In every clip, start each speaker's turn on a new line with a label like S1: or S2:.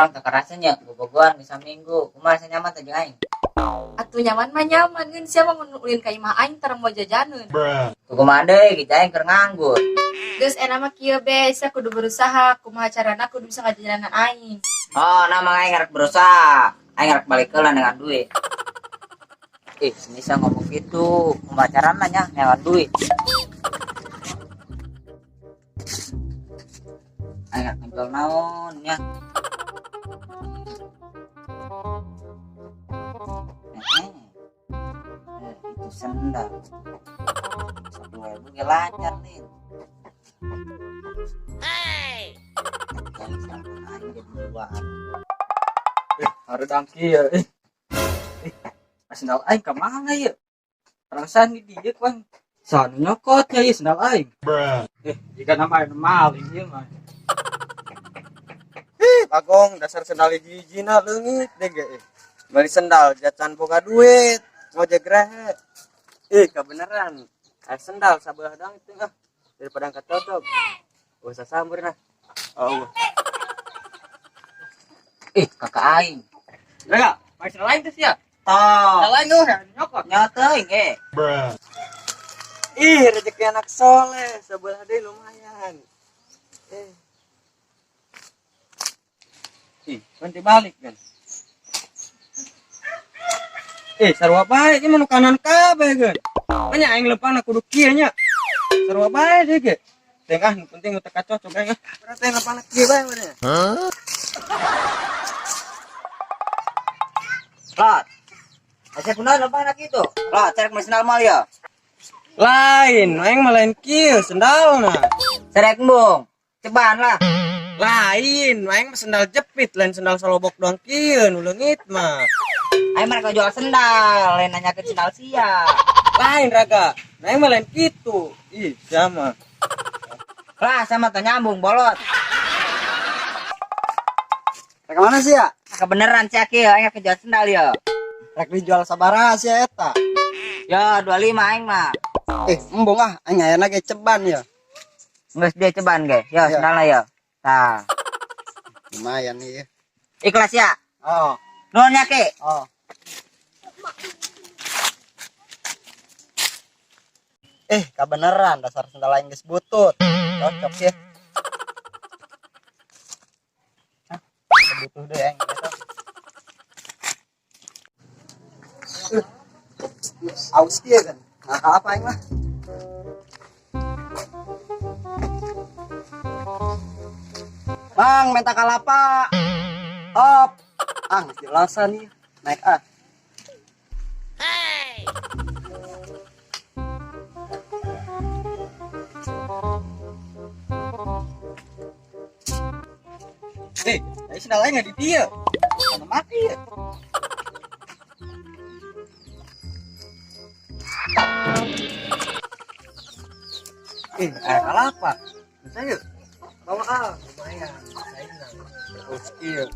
S1: Urang teu karasanya bobogohan bisa minggu. Kumaha asa nyaman teh jeung aing?
S2: Atuh nyaman mah nyaman ngeun sia mah mun ulin ka imah aing tara mau jajaneun.
S1: Tuh kumaha deui gitu aing keur nganggur.
S2: Geus enak mah kieu be, sia kudu berusaha kumaha carana kudu bisa ngajajanan aing.
S1: Oh, nama aing rek berusaha. Aing rek balik heula dengan duit. Ih, bisa ngomong gitu. Kumaha carana nya neangan duit. Aing rek njual naon nya. Itu sendal. 1.000 ge lancar nih. Hey.
S3: Harus dangki ya. Sendal aing ka mana ya? Perasaan di dieu kan. Sanu nyokotnya ya sendal aing. Jika nama aing maling ieu mah.
S4: Ih, Bagong dasar sendal hiji-hijina leungit deh ge. Beli sendal jacan boga duit, ngojek rehe. Ih, kebenaran. Sendal sabelah doang itu ah. Daripada angkat cocok. Usah sambur nah. Oh.
S1: Ih, kakak aing.
S3: Enggak, pakai sendal aing teh sia.
S1: Toh.
S3: Sendal aing eueuh nyokot.
S1: Nyoteing ge.
S4: Ih, rezeki anak soleh, sebelah deh lumayan.
S3: Ih, ganti balik kan. Sarua bae ieu mah nu kanan kabeh geun. Manya aing lempangna kudu kieu nya. Sarua bae deui ge. Teng ah, nu penting nu teu kacocok aing ah.
S4: Berarti aing lempangna kieu bae mah.
S1: Lot. Asa kunaon lempangna kitu? Lot, cerek mesin sendal mal ya.
S4: Lain, aing mah lain kieu sendalna.
S1: Cerek embung. Ceban lah.
S4: Lain, aing mah sendal jepit, lain sendal salobok doang kieu nu leungit mah.
S1: Aing mah rek jual sendal, lain nanyakeun sendal sia.
S4: Lain raga, aing mah lain kitu. Ih, sama.
S1: Lah, sama teh nyambung bolot.
S5: Rek mana sih ya?
S1: Kebeneran sia kieu, aing rek jual sendal ya.
S5: Rek dijual sabaraha sia eta?
S1: Ya, 25 aing mah.
S5: Embung ah, aing ayana ge ceban ya.
S1: Geus dia ceban ge. Ya,
S5: Ya.
S1: sendalna ya. Tah.
S5: Lumayan nih ya.
S1: Ikhlas ya?
S5: Oh.
S1: Nuhun nya Ki.
S5: Oh. Kebeneran dasar sendal aing geus butut. Cocok ya. Hah, butuh deh aing eta. Aus kieu kan. Nah, apa aing mah? Bang, minta kalapa. Hop. Ah, geus jelasan nih. Naik ah.
S3: Aing sendal aing di dieu. Mana mati ya? Air kalapa. Bisa yuk. Bawa ah, lumayan. Aus kieu.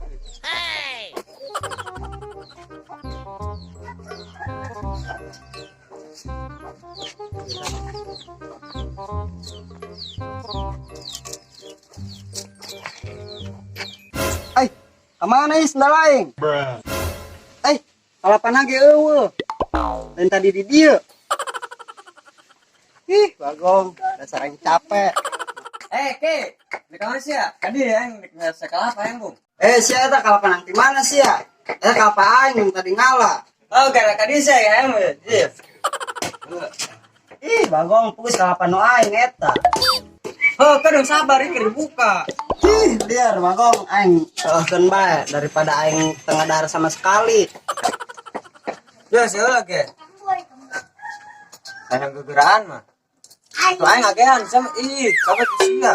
S5: Ai, kemana ih sendal aing? Ai, kalapana ge eueuh. Lain tadi di dieu. Ih, Bagong, dasar aing capek.
S4: Ki, di kamar sia. Tadi aing rek ngasa kalapa aing, Bung.
S5: Sia eta kalapa nang di mana sia? Kalapa aing yang tadi ngala.
S4: Oh, gara kadi sia ya, aing mah. Iya.
S5: Ih, Bagong, pugus kalapa nu aing eta.
S4: Oh, kadang sabar ini dibuka.
S5: Ih, liar Bagong, aing eueuhkeun bae daripada aing tengah dahar sama sekali.
S4: Ya, sia lagi. Ada gegeraan mah. Tuh aing agean sama ih, kamu tuh sia.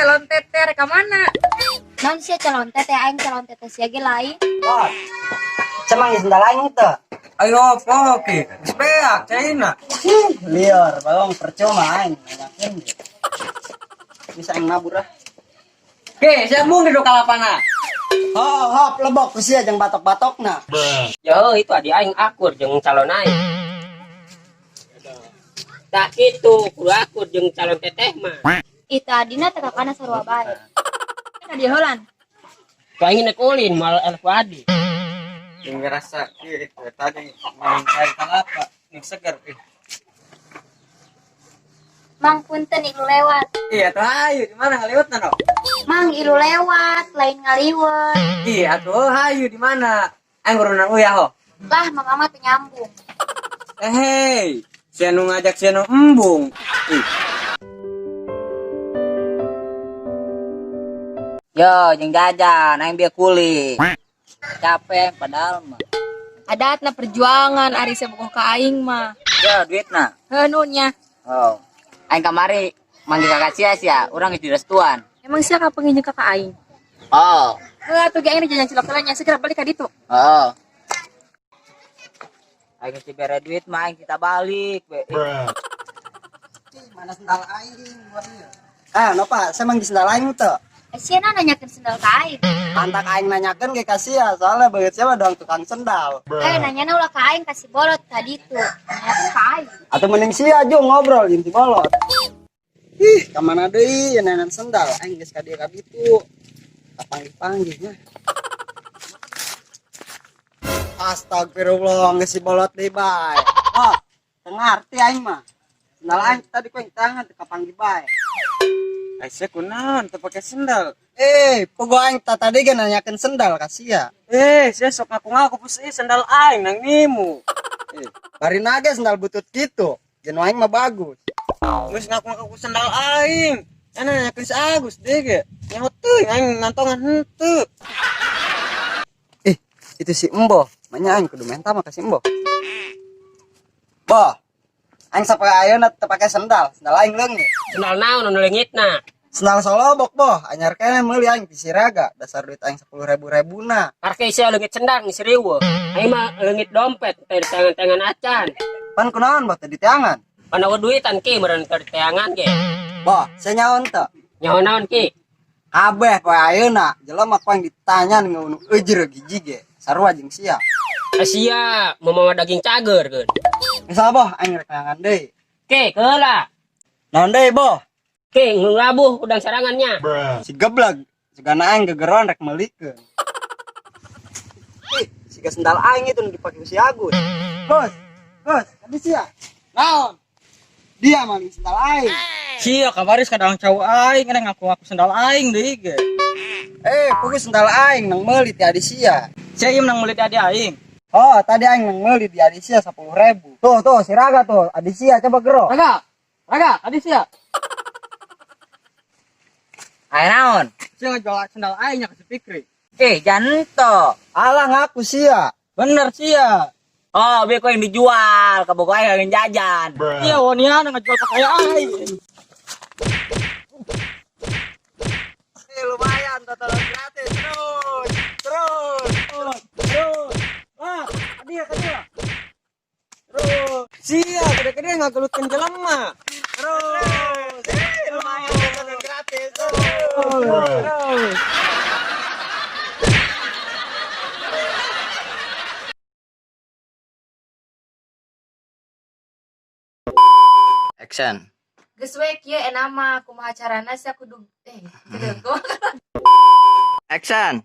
S2: Calon teteh rek ka mana?
S6: Naon sia calon teteh aing calon teteh sia ge lain.
S5: Wah. Cemang ieu sendal aing teh.
S4: Ayo apa ki? Geus beak caina.
S5: Ih, liar Bagong percuma aing nanyakeun. Bisa aing nabur ah.
S3: Ki, sia mung di kalapana.
S5: Hop, hop, lebok ku sia jeung batok-batokna.
S7: Yo, itu adi aing akur jeung calon aing. Tak kitu, kudu akur jeung calon teteh mah.
S6: Itu adina teh kakana sarua bae.
S2: Ka dieu heulan.
S7: Ku aing nek ulin moal eleh ku adi.
S4: Yang ngerasa ih tadi main kain kalapa nih seger ih.
S6: Mang, punten ilu lewat.
S4: Iya tuh hayu di mana ngaliwat no?
S6: Mang, ilu lewat, lain ngaliwet.
S4: Iya tuh hayu di mana? Aing urunan uyah ho.
S6: Lah, mama mah teu nyambung.
S4: Eh hey, si anu ngajak si anu embung. Ih,
S1: Yo, jeung jajan, aing bieu kuli. Capek padahal mah.
S2: Adatna perjuangan ari sia bogoh ka aing mah.
S1: Yo, duitna.
S2: Heuh nya.
S1: Oh. Aing kamari manggil kakak sia sia, urang geus direstuan.
S2: Emang sia kapanggih jeung kakak aing?
S1: Oh.
S2: Heuh atuh ge aing jajan cilok heula nya, segera balik ka ditu.
S1: Oh. Aing geus dibere duit mah aing kita balik we.
S5: Ih, mana sendal aing gua ieu. Ah, nopa, saya manggil sendal aing teu.
S6: Sia na nanyakeun sendal ka aing.
S5: Pantak aing nanyakeun ge ka sia, soalnya beungeut sia mah doang tukang sendal.
S6: Eh, nanyana ulah ka aing kasih bolot tadi tuh. Nanyakeun ka aing.
S5: Atau mending sia jung ngobrol jeung si bolot. Ih, ka mana deui nenenan sendal aing geus ka dieu ka ditu. Kapanggih-panggih nya. Astagfirullah, geus si bolot deui bae. Oh, teu ngarti aing mah. Sendal aing tadi ku aing tangan teu kapanggih bae.
S4: Aisyah kunaon teu pake sendal.
S5: Eh, pogo aing ta tadi ge nanyakeun sendal ka sia.
S4: Eh, sia sok ngaku-ngaku pus ih sendal aing nang nimu.
S5: Eh, bari nage sendal butut gitu. Jeung aing mah bagus.
S4: Geus ngaku-ngaku sendal aing. Ana nanyakeun si Agus deh ge. Nyaho teuing aing nantongan henteu.
S5: Eh, itu si Embo. Manya aing kudu menta mah ka si Embo. Boh, aing sampai ayeuna teu pake sendal, sendal aing leungit.
S7: Sendal naon anu leungitna?
S5: Sendal solobok boh, anyar keneh meuli aing ti Siraga, dasar duit aing 10 ribu rebuna.
S7: Karek sia leungit sendal geus riweuh. Aing mah leungit dompet teh tangan-tangan acan.
S5: Pan kunaon boh teu diteangan?
S7: Pan eueuh duitan ki meureun teu diteangan ge.
S5: Boh, sia nyaon teu?
S7: Nyaho naon ki?
S5: Kabeh poe ayeuna jelema ku aing ditanya nu eujer giji ge, sarua jeung sia.
S7: Sia mau daging cager keun.
S5: Misal boh aing rek neangan deui.
S7: Ki, keula.
S5: Naon deui boh?
S7: Ki, ngelabuh udang sarangannya.
S5: Si geblek, sugana aing gegeron rek meulikeun. Ih, siga sendal aing itu nu dipake ku si Agus. Gus, Gus, tadi sia. Naon? Dia maling sendal aing.
S3: Sia kamari kadang cowok aing ngene ngaku-ngaku sendal aing deui ge.
S5: Eh, pugu sendal aing nang meuli ti adi sia.
S3: Sia ieu menang meuli ti adi aing.
S5: Oh, tadi aing nang meuli di adi sia 10.000. Tuh, tuh, si Raga tuh, adi sia coba gero.
S3: Raga, Raga, adi sia.
S1: Aing naon?
S3: Sia ngajual sendal aing nya ka si Fikri.
S1: Eh, janto.
S5: Alah ngaku sia.
S3: Bener sia.
S1: Oh, bieu ku yang dijual, ka bogo aing yang jajan.
S3: Iya, wonian ngajual pakaian aing.
S5: Eh, lumayan total gratis. Terus, terus,
S3: Terus, terus. Ah, dia ka dia.
S4: Terus sia gede-gede ngagelutkeun jelema.
S5: Terus. Eh, lumayan total gratis. Terus.
S3: Terus.
S1: Action.
S2: Geus we kieu enak mah kumaha carana sia kudu teu
S1: Action.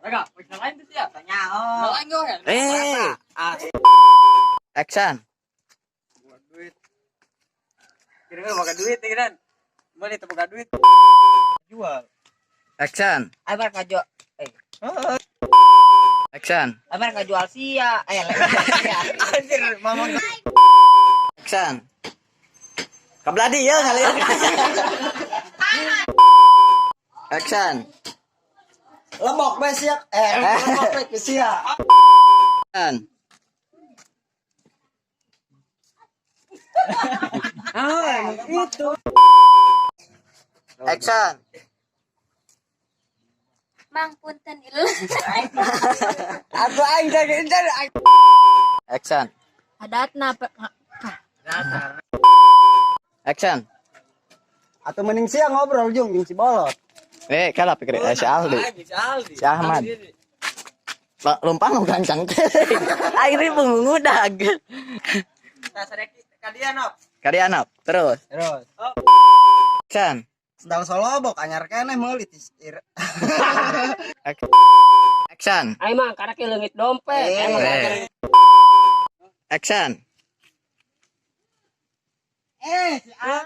S3: Raga, sendal aing tuh sia.
S1: Nyaho.
S3: Sendal aing ge.
S1: Eh. Action.
S4: Buat duit. Kira-kira boga duit nih kan. Boleh teu boga duit. Jual.
S1: Action. Aing mah ngajual. Eh,
S8: Action.
S1: aing mah ngajual sia. Eh, lain sia.
S4: Anjir, mama
S8: Action. Kabladi ya kali. Action.
S5: Lebok bae sia. Eh, lebok bae ke sia.
S8: Action.
S4: Ah, emang itu.
S8: Action.
S6: Mang, punten ilu.
S5: Aku aing jadi aing.
S8: Action.
S2: Adatna
S8: Action.
S5: Atau mending sia ngobrol jung jeung si bolot.
S8: Eh, kalah pikir si Aldi.
S4: Aing si Aldi.
S8: Si Ahmad. Lumpang bukan cangkeng. Aing ribu ngudag.
S4: Nah, sadeki ka dia nop.
S8: Kadianap. Terus.
S4: Terus.
S8: Action.
S5: Sendal solobok anyar keneh meuli ti
S8: Action.
S7: Aing mah karek leungit dompet. Aing mah
S8: Eh. Action.
S5: Eh, si A.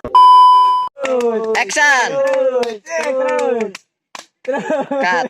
S8: Action. Cut.